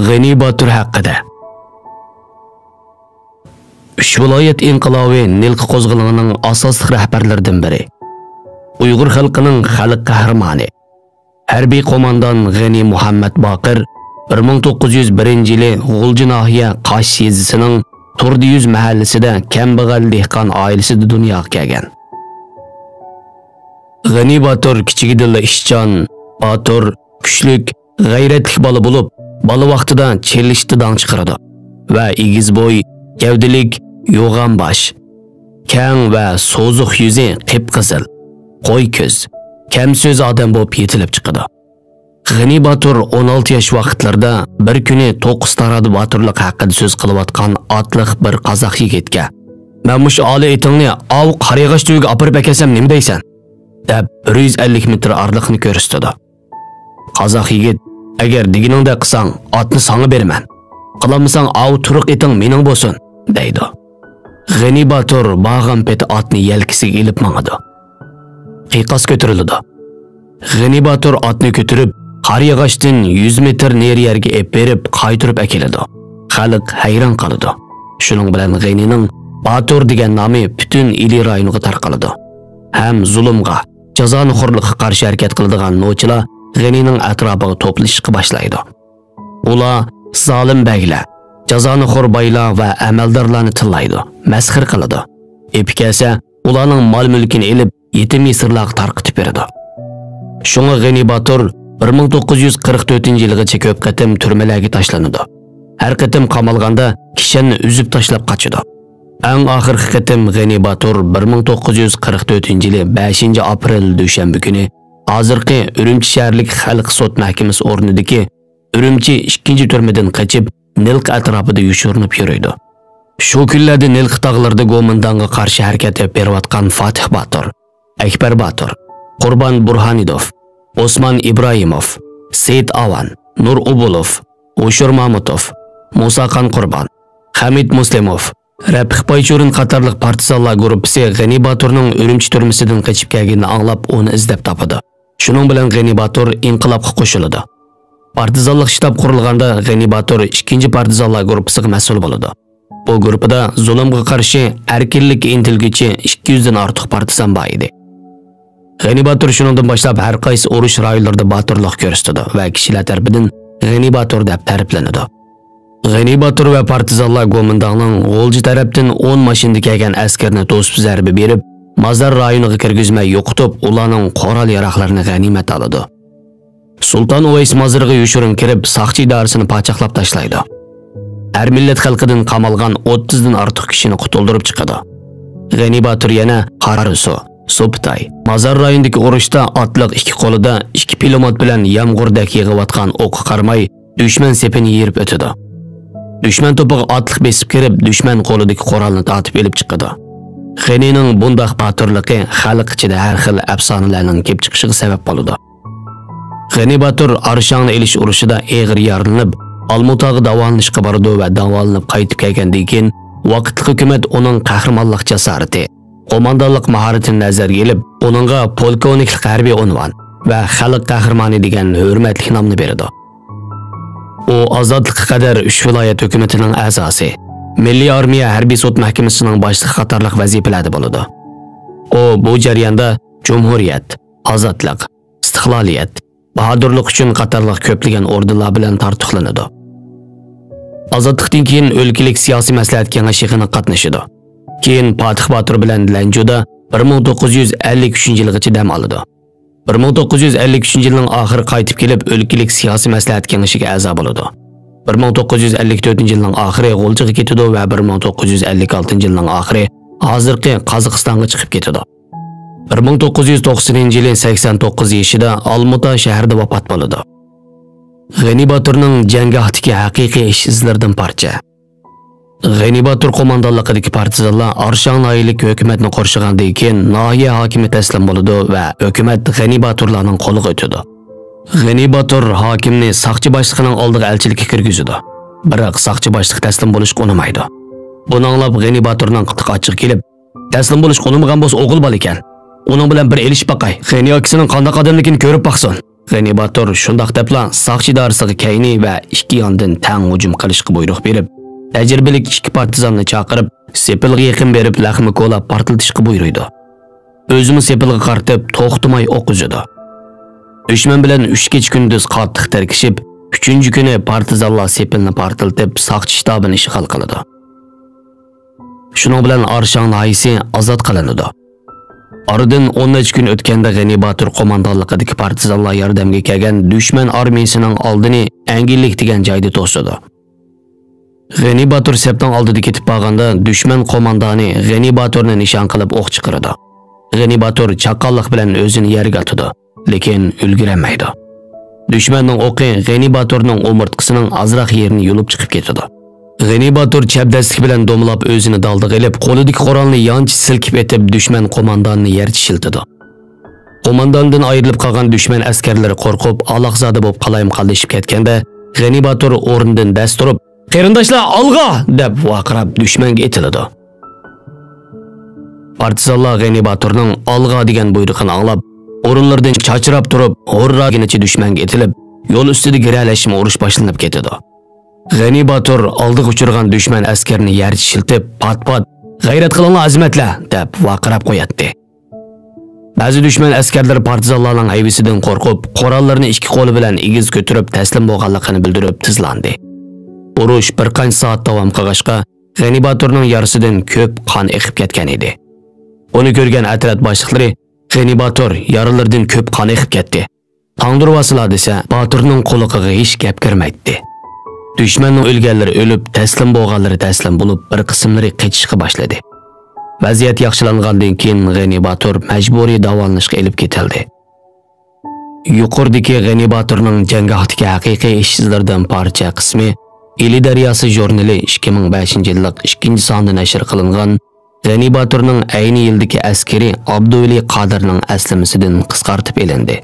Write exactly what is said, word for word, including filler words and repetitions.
غېنى باتۇر ھەققىدە. ئۈچ ۋىلايەت ئىنقىلابى نىلقا قوزغىلىڭىنىڭ ئاساسلىق رەھبەرلىرىدىن بىرى، ئۇيغۇر خەلقىنىڭ خەلق قەھرىمانى، ھەربىي قوماندان غېنى مۇھەممەد باقىر بىر مىڭ توققۇز يۈز بىرىنچى يىلى غۇلجا ناھىيە قاش يېزىسىنىڭ تۇردى يۈز مەھەللىسىدە كەمبەغەل دېھقان ئائىلىسىدە دۇنياغا كەلگەن. غېنى باتۇر كىچىكىدىنلا ئىشچان، باتۇر، كۈچلۈك، غەيرەتلىك بالا بولۇپ، بالا ۋاقتىدا چېلىشتا داڭ چىقىرىدۇ ۋە ئېگىز بوي، گەۋدىلىك، يوغان باش، كەڭ ۋە سوزۇق يۈزى، قىپقىزىل، قوي كۆز، كەم سۆز ئادەم بولۇپ يېتىلىپ چىقىدۇ. غېنى باتۇر ئون ئالتە ياش ۋاقىتلىرىدا بىر كۈنى توققۇز تارادا باتۇرلۇق ھەققىدە سۆز قىلىۋاتقان ئاتلىق بىر قازاق يىگىتكە، «مەن مۇشۇ ئالە ئېتىڭنى ئاۋۇ قارىياغاچ تۈۋىگە ئاپىرىپ ئەكەلسەم نېمە دەيسەن؟» دەپ، بىر يۈز ئەللىك مېتىر ئارىلىقنى كۆرسىتىدۇ. قازاق يىگىت، «ئەگەر دېگىنىڭدەك قىلساڭ، ئاتنى ساڭا بېرىمەن. قىلالمىساڭ، ئاۋۇ تۇرۇق ئېتىڭ مېنىڭ بولسۇن» دەيدۇ. غېنى باتۇر بارغان پېتى ئاتنى يەلكىسىگە ئېلىپ ماڭىدۇ. قىيقاس كۆتۈرۈلىدۇ. غېنى باتۇر ئاتنى كۆتۈرۈپ، قارىياغاچتىن يۈز مېتىر نېرى يەرگە ئېلىپ بېرىپ، قايتۇرۇپ ئەكېلىدۇ. خەلق ھەيران قالىدۇ. شۇنىڭ بىلەن غېنىنىڭ باتۇر دېگەن نامى پۈتۈن ئىلى رايونىغا تارقىلىدۇ. ھەم زۇلۇمغا، جازانىخورلۇققا قارشى ھەرىكەت قىلىدىغان نوچىلار غېنىنىڭ ئەتراپىغا توپلىشىشقا باشلايدۇ. ئۇلار زالىم بەگلەر، جازانىخور بايلار ۋە ئەمەلدارلارنى تىللايدۇ، مەسخىرە قىلىدۇ. ئېپى كەلسە، ئۇلارنىڭ مال-مۈلكىنى ئېلىپ، يېتىم-يېسىرلارغا تارقىتىپ بېرىدۇ. شۇڭا غېنى باتۇر بىر مىڭ توققۇز يۈز قىرىق تۆتىنچى يىلغىچە كۆپ قېتىم تۈرمىلەرگە تاشلىنىدۇ. ھەر قېتىم قامالغاندا، كىشەننى ئۈزۈپ تاشلاپ قاچىدۇ. ئەڭ ئاخىرقى قېتىم غېنى باتۇر بىر مىڭ توققۇز يۈز قىرىق تۆتىنچى يىلى بەشىنچى ئاپرېل دۈشەنبە كۈنى ھازىرقى ئۈرۈمچى شەھەرلىك خەلق سوت مەھكىمىسى ئورنىدىكى ئۈرۈمچى ئىككىنچى تۈرمىدىن قېچىپ، نىلقا ئەتراپىدا يوشۇرۇنۇپ يۈرىدۇ. شۇ كۈنلەردە نىلقا تاغلىرىدا گومىنداڭغا قارشى ھەرىكەت ئېلىپ بېرىۋاتقان فاتىھ باتۇر، ئەكبەر باتۇر، قۇربان بۇرھانىدوف، ئوسمان ئىبراھىموف، سېيىت ئاۋان، نۇر ئوبۇلوف، ھوشۇر مامۇتوف، مۇساخان قۇربان، خەمىت مۇسلىموف، رەپىق بايچۇرىن قاتارلىق پارتىزانلار گۇرۇپپىسى غېنى باتۇرنىڭ ئۈرۈمچى تۈرمىسىدىن قېچىپ كەلگىنىنى ئاڭلاپ، ئۇنى ئىزدەپ تاپىدۇ. شۇنىڭ بىلەن غېنى باتۇر ئىنقىلابقا قوشۇلىدۇ. پارتىزانلىق شتاب قۇرۇلغاندا، غېنى باتۇر ئىككىنچى پارتىزانلار گۇرۇپپىسىغا مەسئۇل بولىدۇ. بۇ گۇرۇپپىدا زۇلۇمغا قارشى ئەركىنلىككە ئىنتىلگۈچى ئىككى يۈزدىن ئارتۇق پارتىزان بار ئىدى. غېنى باتۇر شۇنىڭدىن باشلاپ ھەر قايسى ئۇرۇش رايونلىرىدا باتۇرلۇق كۆرسىتىدۇ ۋە كىشىلەر تەرىپىدىن غېنى باتۇر دەپ تەرىپلىنىدۇ. غېنى باتۇر ۋە پارتىزانلار گومىنداڭنىڭ غۇلجا تەرەپتىن ئون ماشىنىدا كەلگەن ئەسكىرىنى توسۇپ زەربە بېرىپ، مازار رايونىغا كىرگۈزمەي يوقىتىپ، ئۇلارنىڭ قورال-ياراغلىرىنى غەنىيمەت ئالىدۇ. سۇلتان ئۇۋەيس مازىرىغا يوشۇرۇن كىرىپ، ساقچى ئىدارىسىنى پاچاقلاپ تاشلايدۇ. ھەر مىللەت خەلقىدىن قامالغان ئوتتۇزدىن ئارتۇق كىشىنى قۇتۇلدۇرۇپ چىقىدۇ. غېنى باتۇر يەنە قاراسۇ، سوپىتاي، مازار رايونىدىكى ئۇرۇشتا ئاتلىق ئىككى قولىدا ئىككى پىلىموت بىلەن يامغۇردەك يېغىۋاتقان ئوققا قارىماي، دۈشمەن سېپىنى يېرىپ ئۆتىدۇ. دۈشمەن توپىغا ئاتلىق بېسىپ كىرىپ، دۈشمەن قولىدىكى قورالنى تارتىپ ئېلىپ چىقىدۇ. غېنىنىڭ بۇنداق باتۇرلۇقى خەلق ئىچىدە ھەر خىل ئەپسانىلەرنىڭ كېلىپ چىقىشىغا سەۋەب بولىدۇ. غېنى باتۇر ئارشاڭنى ئېلىش ئۇرۇشىدا ئېغىر يارىلىنىپ، ئالمۇتاغا داۋالىنىشقا بارىدۇ ۋە داۋالىنىپ قايتىپ كەلگەندىن كېيىن، ۋاقىتلىق ھۆكۈمەت ئۇنىڭ قەھرىمانلىق جاسارىتى، قوماندانلىق ماھارىتىنى نەزەرگە ئېلىپ، ئۇنىڭغا پولكوۋنىكلىق ھەربىي ئۇنۋان ۋە خەلق قەھرىمانى دېگەن ھۆرمەتلىك نامنى بېرىدۇ. ئۇ ئازادلىققا قەدەر ئۈچ ۋىلايەت ھۆكۈمىتىنىڭ ئەزاسى، مىللىي ئارمىيە ھەربىي سوت مەھكىمىسىنىڭ باشلىقى قاتارلىق ۋەزىپىلەردە بولىدۇ. ئۇ بۇ جەرياندا جۇمھۇرىيەت، ئازادلىق، ئىستىقلالىيەت، باھادۇرلۇق ئۈچۈن قاتارلىق كۆپلىگەن ئوردېنلار بىلەن تارتۇقلىنىدۇ. ئازادلىقتىن كېيىن ئۆلكىلىك سىياسىي مەسلىھەت كېڭىشى يىغىنىغا قاتنىشىدۇ. كېيىن پاتىخ باتۇر بىلەن لەنجۇدا بىر مىڭ توققۇز يۈز ئەللىك ئۈچىنچى يىلغىچە دەم ئالىدۇ. بىر مىڭ توققۇز يۈز ئەللىك ئۈچىنچى يىلنىڭ ئاخىرى قايتىپ كېلىپ، ئۆلكىلىك سىياسىي مەسلىھەت كېڭىشىگە ئەزا بولىدۇ. بىر مىڭ توققۇز يۈز ئەللىك تۆتىنچى يىلنىڭ ئاخىرى غۇلجىغا كېتىدۇ ۋە بىر مىڭ توققۇز يۈز ئەللىك ئالتىنچى يىلنىڭ ئاخىرى ھازىرقى قازاقىستانغا چىقىپ كېتىدۇ. بىر مىڭ توققۇز يۈز توقسىنىنچى يىلى سەكسەن توققۇز يېشىدا ئالمۇتا شەھىرىدە ۋاپات بولىدۇ. غېنى باتۇرنىڭ جەڭگاھتىكى ھەقىقىي ئىش ئىزلىرىدىن پارچە. غېنى باتۇر قوماندانلىقىدىكى پارتىزانلار ئارشاڭ ناھىيەلىك ھۆكۈمەتنى قورشىغاندىن كېيىن، ناھىيە ھاكىمى تەسلىم بولىدۇ ۋە ھۆكۈمەت غېنى باتۇرلارنىڭ قولىغا ئۆتىدۇ. غېنى باتۇر ھاكىمنى ساقچى باشلىقىنىڭ ئالدىغا ئەلچىلىككە كىرگۈزىدۇ. بىراق ساقچى باشلىقى تەسلىم بولۇشقا ئۇنىمايدۇ. بۇنى ئاڭلاپ غېنى باتۇرنىڭ قاتتىق ئاچچىقى كېلىپ، «تەسلىم بولۇشقا ئۇنىمىغان بولسا ئوغۇل بالا ئىكەن. ئۇنىڭ بىلەن بىر ئېلىشىپ باقاي. غېنى ئاكىسىنىڭ قانداق ئادەملىكىنى كۆرۈپ باقسۇن» غېنى باتۇر شۇنداق دەپلا ساقچى ئىدارىسىغا كەينى ۋە ئىككى ياندىن تەڭ ھۇجۇم قىلىشقا بۇيرۇق بېرىپ، تەجرىبىلىك ئىككى پارتىزاننى چاقىرىپ، سېپىلغا يېقىن بېرىپ لەخمە كولاپ پارتلىتىشقا بۇيرۇيدۇ. ئۆزىمۇ سېپىلغا قارىتىپ توختىماي ئوق ئۈزىدۇ. دۈشمەن بىلەن ئۈچ كېچە كۈندۈز قاتتىق تىركىشىپ، ئۈچىنچى كۈنى پارتىزانلار سېپىلنى پارتلىتىپ، ساقچى شتابىنى ئىشغال قىلىدۇ. شۇنىڭ بىلەن ئارشاڭ ناھىيىسى ئازاد قىلىنىدۇ. ئارىدىن ئون نەچچە كۈن ئۆتكەندە غېنى باتۇر قوماندانلىقىدىكى پارتىزانلار ياردەمگە كەلگەن دۈشمەن ئارمىيىسىنىڭ ئالدىنى ئەنگىللىك دېگەن جايدا توسىدۇ. غېنى باتۇر سەپنىڭ ئالدىدا كېتىپ بارغاندا، دۈشمەن قوماندانى غېنى باتۇرنى نىشان قىلىپ ئوق چىقىرىدۇ. غېنى باتۇر چاققانلىق بىلەن ئۆزىنى يەرگە ئاتىدۇ، لېكىن ئۈلگۈرەلمەيدۇ. دۈشمەننىڭ ئوقى غېنى باتۇرنىڭ ئومۇرتقىسىنىڭ ئازراق يېرىنى يۇلۇپ چىقىپ كېتىدۇ. غېنى باتۇر چەبدەسلىك بىلەن دومىلاپ ئۆزىنى دالدىغا ئېلىپ، قولىدىكى قورالنى يانچە سىلكىپ ئېتىپ، دۈشمەن قوماندانىنى يەر چىشلىتىدۇ. قومانداندىن ئايرىلىپ قالغان دۈشمەن ئەسكەرلىرى قورقۇپ، ئالاقزادە بولۇپ قالايمىقانلىشىپ كەتكەندە، غېنى باتۇر ئورنىدىن دەس تۇرۇپ، «قېرىنداشلار، ئالغا!» دەپ ۋارقىراپ دۈشمەنگە ئېتىلىدۇ. پارتىزانلار غېنى باتۇرنىڭ «ئالغا» دېگەن بۇيرۇقىنى ئاڭلاپ، ئورۇنلىرىدىن چاچراپ تۇرۇپ، ھۇررا دېگىنىچە دۈشمەنگە ئېتىلىپ، يول ئۈستىدە گىرەلەشمە ئۇرۇش باشلىنىپ كېتىدۇ. غېنى باتۇر ئالدىغا ئۇچرىغان دۈشمەن ئەسكىرىنى يەر چىشلىتىپ، «پات-پات، غەيرەت قىلىڭلار، ئەزىمەتلەر!» دەپ ۋارقىراپ قوياتتى. بەزى دۈشمەن ئەسكەرلىرى پارتىزانلارنىڭ ھەيۋىسىدىن قورقۇپ، قوراللىرىنى ئىككى قولى بىلەن ئېگىز كۆتۈرۈپ، تەسلىم بولغانلىقىنى بىلدۈرۈپ تېزلاندى. ئۇرۇش بىر قانچە سائەت داۋام قىلغاچقا، غېنى باتۇرنىڭ يارىسىدىن كۆپ قان ئېقىپ كەتكەن ئىدى. ئۇنى كۆرگەن ئەترەت باشلىقلىرى، «غېنى باتۇر يارىلىرىدىن كۆپ قان ئېقىپ كەتتى. تاڭدۇرۇۋالسىلا» دېسە، باتۇرنىڭ قۇلىقىغا ھېچ گەپ كىرمەيتتى. دۈشمەننىڭ ئۆلگەنلىرى ئۆلۈپ، تەسلىم بولغانلىرى تەسلىم بولۇپ، بىر قىسىملىرى قېچىشقا باشلىدى. ۋەزىيەت ياخشىلانغاندىن كېيىن، غېنى باتۇر مەجبۇرىي داۋالىنىشقا ئېلىپ كېتىلدى. يۇقىرىدىكى غېنى باتۇرنىڭ جەڭگاھتىكى ھەقىقىي ئىش ئىزلىرىدىن پارچە قىسمى ئىلى دەرياسى ژۇرنىلى ئىككى مىڭ بەشىنچى يىللىق ئىككىنچى سانىدا نەشر قىلىنغان غېنى باتۇرنىڭ ئەينى يىلدىكى ئەسكىرى ئابدۇۋەلى قادىرنىڭ ئەسلىمىسىدىن قىسقارتىپ ئېلىندى.